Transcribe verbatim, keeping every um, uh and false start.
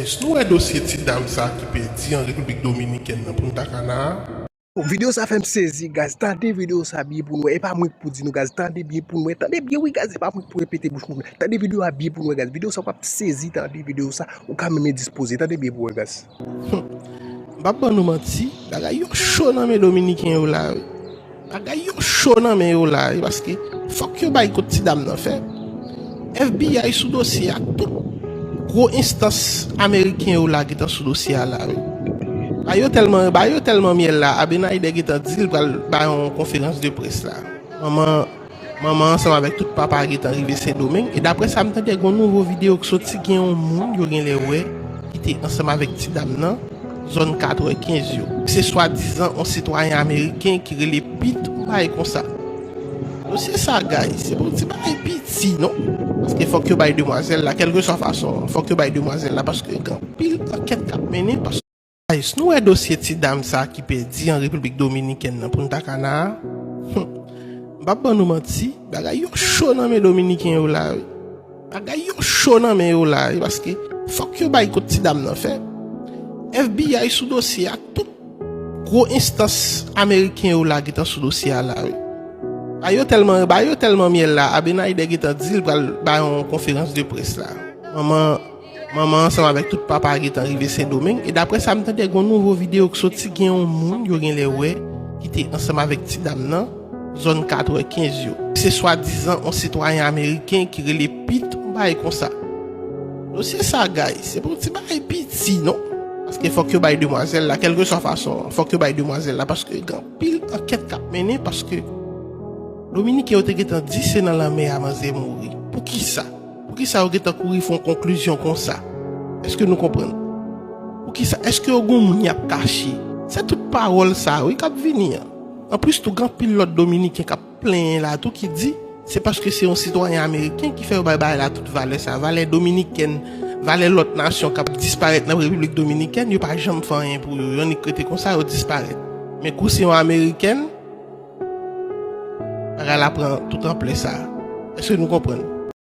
Èske nou wè dosye ti dam sa ki pèdi an Repiblik Dominikèn nan Punta Cana a? Videyo sa fè m sezi, guys. Tande videyo sa byen pou n wè. E pa mwen k pou di nou, guys. Tande byen pou n wè. Tande byen, wi, guys. E pa mwen k pou repete bouch moun. Tande videyo a byen pou n wè, guys. Videyo sa w p ap sezi, tande videyo sa. Ou ka menm endispoze. Tande byen pou wè, guys. M p ap ban nou manti, bagay yo cho nan men Dominiken yo la, wi. Bagay yo cho nan men yo la, wi, paske fòk yo bay kont ti dam nan fè. FBI sou dosye a, tout gwo enstans ameriken yo la gentan sou dosye a la, wi. Bagay yo tèlman, bagay yo tèlman myèl la, Abenader gentan di l pral bay yon konferans de près la. Manman, manman ansanm avèk tout papa gentan rive Sendomeng, e daprè sa m tande, gon nouvo videyo k soti, gen yon moun yo genlè wè ki te ansanm avèk ti dam nan zòn katrevenkenz yo. Se swadizan yon sitwayen ameriken ki rele Pete, yon bagay konsa. Dosye sa, guys, se pa yon ti bagay piti, non. Paske fòk yo bay demwazèl la, kèlkeswa fason, fòk yo bay demwazèl la, paske gen anpil ankèt k ap mennen, paske Guys, nou wè dosye ti dam sa ki pèdi an Repiblik Dominikèn nan Punta Cana a? Hum. M p ap ban nou manti, bagay yo cho nan men Dominiken yo la, wi. Bagay yo cho nan men yo la, wi, paske fòk yo bay kont ti dam nan fè. FBI sou dosye a, tout gwo enstans ameriken yo la gentan sou dosye a la, wi. Bagay yo tèlman, bagay yo tèlman myèl la, Abenader gentan di l pral bay yon konferans de près la. Manman, manman ansanm avèk tout papa gentan rive Sendomeng, e daprè sa m tande, gon nouvo videyo k soti, gen yon moun yo genlè wè ki te ansanm avèk ti dam nan zòn katrevenkenz yo. Se swadizan yon sitwayen ameriken ki rele Pete, yon bagay konsa. Dosye sa, guys, se pa yon ti bagay piti, non. Paske fòk yo bay demwazèl la, kèlkeswa fason, fòk yo bay demwazèl la, paske gen anpil ankèt k ap mennen, paske Dominiken yo te gentan di se nan lanmè a manzè mouri. Poukisa? Poukisa yo gentan kouri fè yon konklizyon konsa? Èske nou konprann? Poukisa? Èske yo gon moun y ap kache? Se tout pawòl sa, wi, k ap vini an. Anplis tou, gen anpil lòt Dominiken k ap plenyen la tou ki di se paske se yon sitwayen ameriken ki fè yo bay bagay la tout valè sa, valè dominikèn, valè lòt nasyon k ap disparèt nan Repiblik Dominikèn, yo pa janm fè anyen pou yo, yo annik rete konsa, yo disparèt. Men kou se yon amerikèn, bagay la pran tout anplè sa. Èske nou konprann?